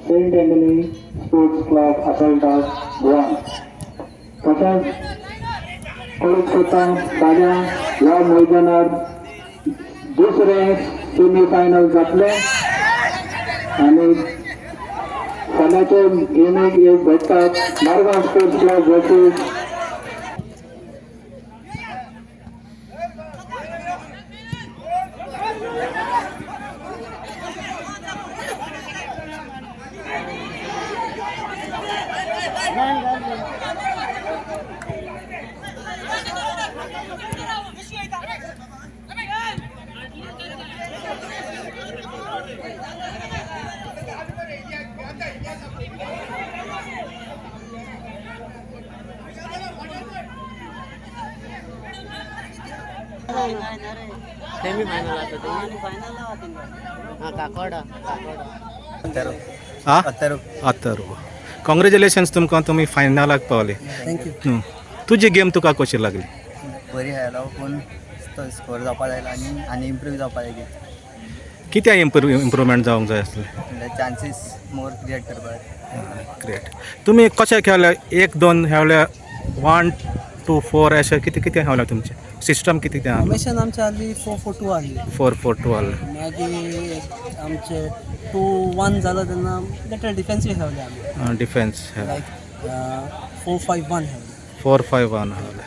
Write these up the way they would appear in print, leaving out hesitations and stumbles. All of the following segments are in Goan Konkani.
Saint Anthony sports club Asalta, Goa. तशेंच कळीत करता, फाल्यां ह्या मैदानार दुसरें सेमी फायनल जातलें आनी फाल्यांचे गेमीक एक भेटतात Margao sports club versus semi final आता ते. फायनल. हां, काकोडा, काकोडा. हा. अथर्व. अथर्व, कॉंग्रेच्युलेशन्स तुमकां, तुमी फायनलाक पावले. Thank you. तुजी गेम तुका कशी लागली? बरी खेळलो, पूण तो स्कोर जावपा जाय आनी आनी इम्प्रूव जावपा जाय. कित्याक इम्प्रुवमेंट जावंक जाय आसलें? म्हणल्यार चान्सीस मोर क्रिएट करपाक. ग्रेट. तुमी कशें खेळ्ळे? एक दोन खेळ्ळे, वन टू फोर, अशें कितें कितें खेळ्ळे? तुमचें सिस्टम कितें कितें आसलें? फॉर्मेशन आमचे आहली 4-4-2 आहली. 4-4-2 आहलें. मागीर आमचे 2-1 जालो तेन्ना बेटर डिफेन्सीव खेळले आमी. डिफेन्स. लायक 4-5-1 खेळले. 4-5-1 आहलें.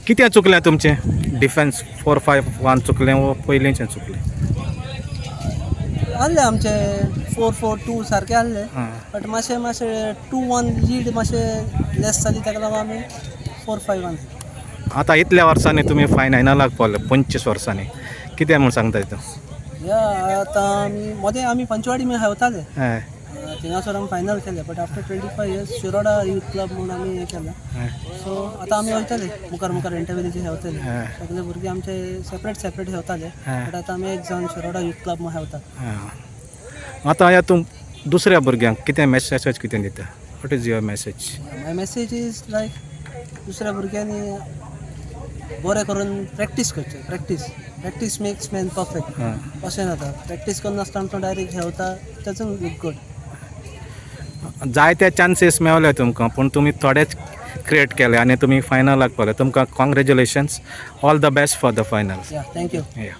कितें चुकलें तुमचें? डिफेन्स 4-5-1 चुकलें वो पयलींचें चुकलें? आहले आमचे 4-4-2 सारके आहले. बट मातशें मातशें 2-1 लीड मातशें लेस जाली, ताका लागून आमी 4-5-1. आतां इतल्या वर्सांनी तुमी फायनलाक पावले, 25 वर्सांनी, कितें म्हूण सांगता तूं? या, आतां आमी मदें आमी पंचवाडी मी खेळताले. हय. थिंगासर आमी फायनल खेळ्ळे, but after 25 years Shiroda youth club म्हूण आमी हें केलां. सो आतां आमी वयतले मुखार मुखार, इंटरव्यूचे खेळतले. सगळे भुरगे आमचे सेपरेट सेपरेट खेळताले, बट आतां आमी एक जावन शिरोडा यूथ क्लब म्हूण खेळतात. आतां ह्या तूं दुसऱ्या भुरग्यांक कितें मॅसेज कितें दिता? What is your message? My message is like, दुसऱ्या भुरग्यांनी बरें करून प्रॅक्टीस करचें. Practice, practice makes man perfect. अशें जाता, प्रॅक्टीस करनासतना तो डायरेक्ट खेळता, ताचो लूक गुड. जायते चान्सीस मेवले तुमकां, पूण तुमी थोडेच क्रिएट केले आनी तुमी फायनलाक पावले. तुमकां congratulations, all the best for the final. Yeah, thank you. Yeah.